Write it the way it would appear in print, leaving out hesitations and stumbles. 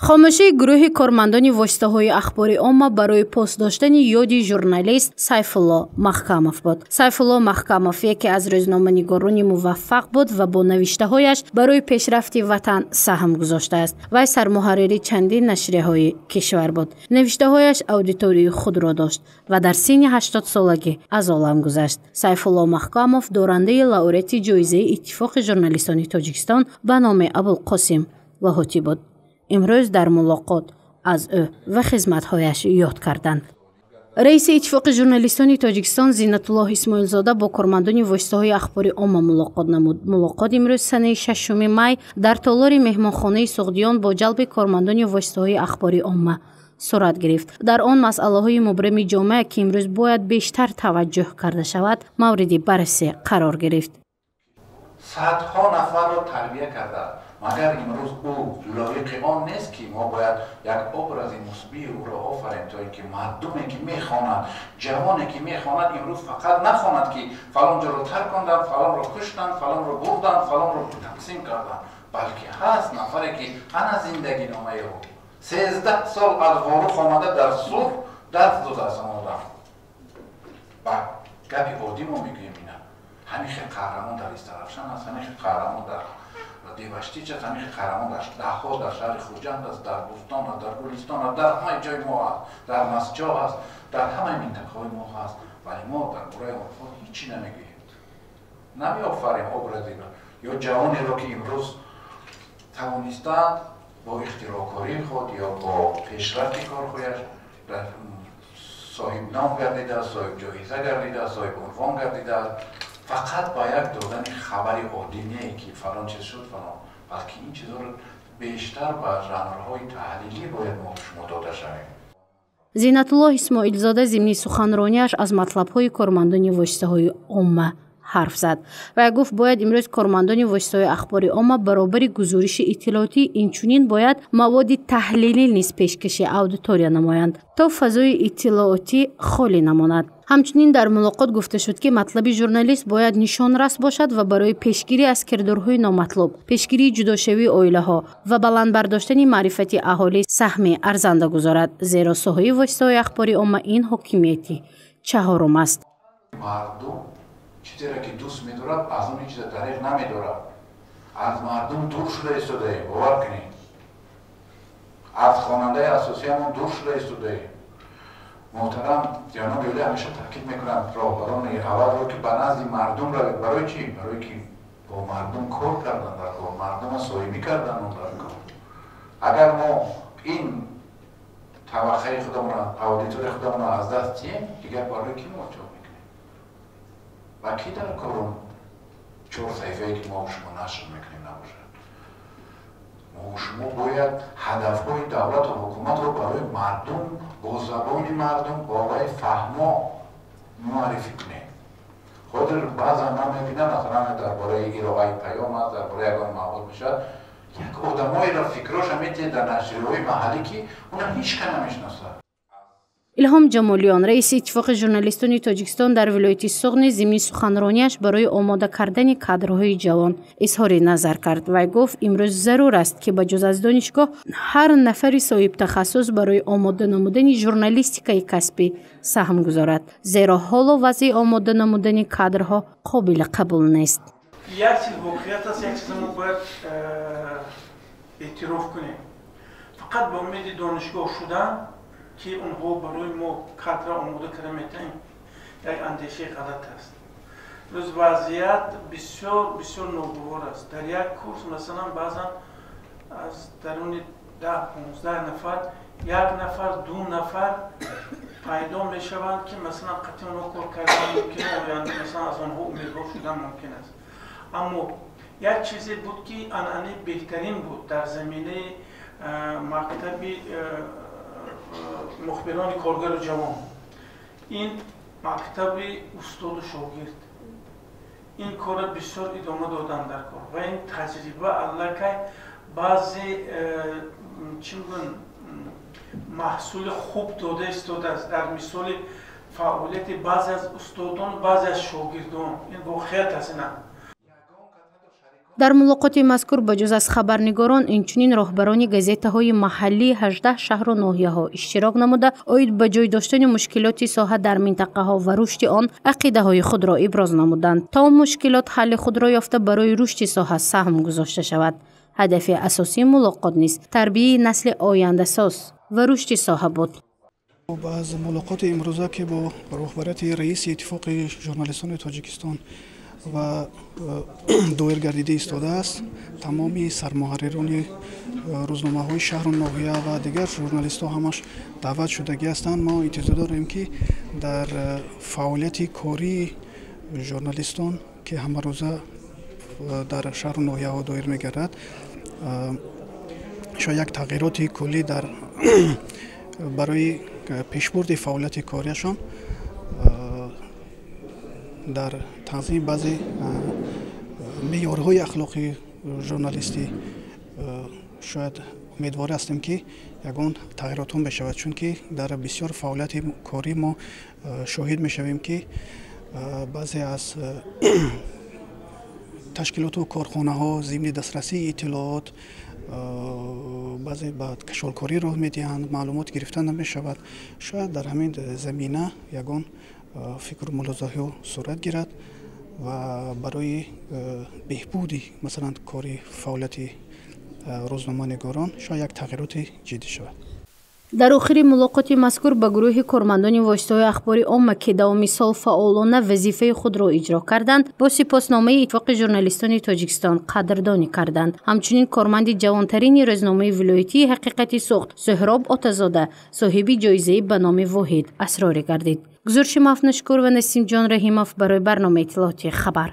Хомӯшии гурӯҳи кормандони воситаҳои ахбори омма барои пос доштани ёди журналист Сайфулло Маҳкамов буд. Сайфулло Маҳкамов яке аз рӯзноманигорони муваффақ буд ва бо навиштаҳояш барои пешрафти ватан саҳм гузоштааст. Вай сармуҳаррири чандин нашрияҳои кишвар буд. Навиштаҳояш аудиторияи худро дошт ва дар синни 80-солагӣ аз олам гузашт. Сайфулло Маҳкамов дорандаи лауреати ҷоизаи Иттифоқи журналистони Тоҷикистон ба номи Абулқосим Лоҳутӣ буд. Имрӯз дар мулоқот аз ӯ ва хизматҳояш ёд карданд. Раиси Иттифоқи журналистони Тоҷикистон Зиннатуллоҳ Исмоилзода бо кормандони воситаҳои ахбори омма мулоқот намуд. Мулоқот имрӯз санаи 6 май дар толори меҳмонхонаи Суғдиён бо ҷалби кормандони воситаҳои ахбори омма сурат гирифт. Дар он масъалаҳои мубрами ҷомеа, ки имрӯз бояд бештар таваҷҷӯҳ карда шавад, мавриди баррасӣ қарор гирифт. Садҳо нафарро тарбия кардааст. Магар имрӯз ӯ лоиқи он нест, ки мо бояд як образи мусбии ӯро офарем, то ин ки мардуме ки мехонад, ҷавоне ки мехонад, имрӯз фақат нахонад, ки фалон ҷоро тарконданд, фалонро куштанд, фалонро бурданд, фалонро тақсим карданд, балки ҳаст нафаре, ки ана зиндагиномаи ӯ 13 сол аз Ворух омада дар Сур дарс додааст он одам. Ба гапи оддӣ мо мегӯем, ина ҳамин хел қаҳрамон дар Истаравшан аст, ҳамин хел қаҳрамон дар Деваштич аст, ҳамин хел қаҳрамон дар даҳҳо дар шаҳри Хуҷанд аст, дар Бӯстон аст, дар Гулистон аст, дар ҳамаи ҷои мо аст, дар Масҷоҳ аст, дар ҳамаи минтақаҳои мо ҳаст. Вале мо дар бораи онҳо ҳичи намегӯем, намеофарем образиро ё ҷавонеро, ки имрӯз тавонистанд бо ихтироъкории худ ё бо пешрафти корҳояш соҳибном гардидааст, соҳиб ҷоиза гардидааст, соҳиб унвон гардидааст. Фақат ба як додани хабари оддӣ не, ки фалон чиз шуд, фалон, балки ин чизҳоро бештар ба жанрҳои таҳлилӣ бояд мо шумо дода шавем. Зиннатуллоҳ Исмоилзода зимни суханронияш аз матлабҳои кормандони воситаҳои омма ҳарф зад ва гуфт, бояд имрӯз кормандони воситаҳои ахбори омма баробари гузориши иттилоотӣ инчунин бояд маводи таҳлилӣ низ пешкаши аудитория намоянд, то фазои иттилоотӣ холӣ намонад. Ҳамчунин дар мулоқот гуфта шуд, ки матлаби журналист бояд нишонрас бошад ва барои пешгирӣ аз кирдорҳои номатлуб, пешгирии ҷудошавии оилаҳо ва баланд бардоштани маърифати аҳолӣ саҳми арзанда гузорад, зеро соҳаи воситаҳои ахбори омма ин ҳокимияти чаҳорум аст. Мардум чизеро ки дӯст медорад, аз он чиза дареғ намедорад. Аз мардум дур шуда истодаем, бовар кунед, аз хонандаи асосиамон дур шуда истодаем. Муҳтарам ҷаноби олӣ ҳамеша таъкид мекунанд роҳбарони аввалро, ки ба назди мардум равед. Барои чӣ? Барое ки бо мардум кор кардан дар кор, мардума соҳибӣ кардан он дар кор. Агар мо ин табақаи худамона, аудиторияи худамонро аз даст диҳем, дигар барои ки мо чоп мекунем ва ки дар корон чор саҳифае, ки мо шумо нашр мекунем, набошад? Мо шумо бояд ҳадафҳои давлату ҳукуматро барои мардум бо забони мардум, бо вай фаҳмо муаррифӣ кунем. Ҳозир баъзан ман мебинам, масалан, дар бораи ироаи паём аст, дар бораи ягон мавод мешавад, як одамоеро фикроша метиҳед дар нашрияҳои маҳаллӣ, ки уна ҳеч ка намешиносад. Илҳом Ҷамолиён, раиси Иттифоқи журналистони Тоҷикистон дар вилояти Суғд низ зимни суханронияш барои омода кардани кадрҳои ҷавон изҳори назар кард. Вай гуфт, имрӯз зарур аст, ки ба ҷуз аз донишгоҳ ҳар нафари соҳибтахассус барои омода намудани журналистикаи касбӣ саҳм гузорад, зеро ҳоло вазъи омода намудани кадрҳо қобили қабул нест. Як чиз воқеият аст, як чиза мо бояд эътироф кунем: фақат ба умеди донишгоҳ шудан, ки онҳо барои мо кадра омода карда метавонем, як андешаи ғалат аст. Рӯз вазъият бисёр бисёр ногувор аст. Дар як курс, масалан, баъзан аз даруни 10-15 нафар як нафар, ду нафар пайдо мешаванд, ки, масалан, қатъи онҳо кор кардан мумкин, оянда, масалан, аз онҳо умедвор шудан мумкин аст. Аммо як чизе буд, ки анъанаи беҳтарин буд дар заминаи мактаби мухбирони коргару ҷавон, ин мактаби устоду шогирд. Ин корро бисёр идома доданд дар кор ва ин таҷриба аллакай баъзе, чӣ мегӯянд, маҳсули хуб дода истодааст дар мисоли фаъолияти баъзе аз устодон, баъзе аз шогирдон. Ин воқеият аст ина. Дар мулоқоти мазкур ба ҷуз аз хабарнигорон, инчунин роҳбарони газетаҳои маҳаллии 18 шаҳру ноҳияҳо иштирок намуда, оид ба ҷой доштани мушкилоти соҳа дар минтақаҳо ва рушди он ақидаҳои худро иброз намуданд, то мушкилот ҳалли худро ёфта, барои рушди соҳа саҳм гузошта шавад. Ҳадафи асосии мулоқот низ тарбияи насли ояндасоз ва рушди соҳа буд. Аз мулоқоти имрӯза, ки бо роҳбарияти раиси Иттифоқи журналистони Тоҷикистон ва доир гардида истодааст, тамоми сармуҳаррирони рӯзномаҳои шаҳру ноҳия ва дигар журналистҳо ҳамаш даъват шудагӣ ҳастанд. Мо интизор дорем, ки дар фаъолияти кории журналистон, ки ҳамарӯза дар шаҳру ноҳияҳо доир мегардад, шояд як тағйироти куллӣ дар барои пешбурди фаъолияти кориашон дар танзими баъзе меъёрҳои ахлоқи журналистӣ, шояд умедвор ҳастем, ки ягон тағйиротҳо мешавад, чунки дар бисёр фаъолияти корӣ мо шоҳид мешавем, ки баъзе аз ташкилоту корхонаҳо зимни дастрасии иттилоот баъзе ба кашолкорӣ роҳ медиҳанд, маълумот гирифта намешавад. Шояд дар ҳамин замина ягон фикру мулоҳизаҳо сурат гирад ва барои беҳбуди, масалан, кори фаъолияти рӯзноманигорон шояд як тағйироти ҷиддӣ шавад. Дар охири мулоқоти мазкур ба гурӯҳи кормандони воситаҳои ахбори омма, ки давоми сол фаъолона вазифаи худро иҷро карданд, бо сипосномаи Иттифоқи журналистони Тоҷикистон қадрдонӣ карданд. Ҳамчунин корманди ҷавонтарини рӯзномаи вилоятии «Ҳақиқати Суғд» Суҳроб Отазода соҳиби ҷоизаи ба номи Воҳид Асрорӣ гардид. Гузориши Мафнашкур ва Насимҷон Раҳимов барои барномаи иттилоотии «Хабар».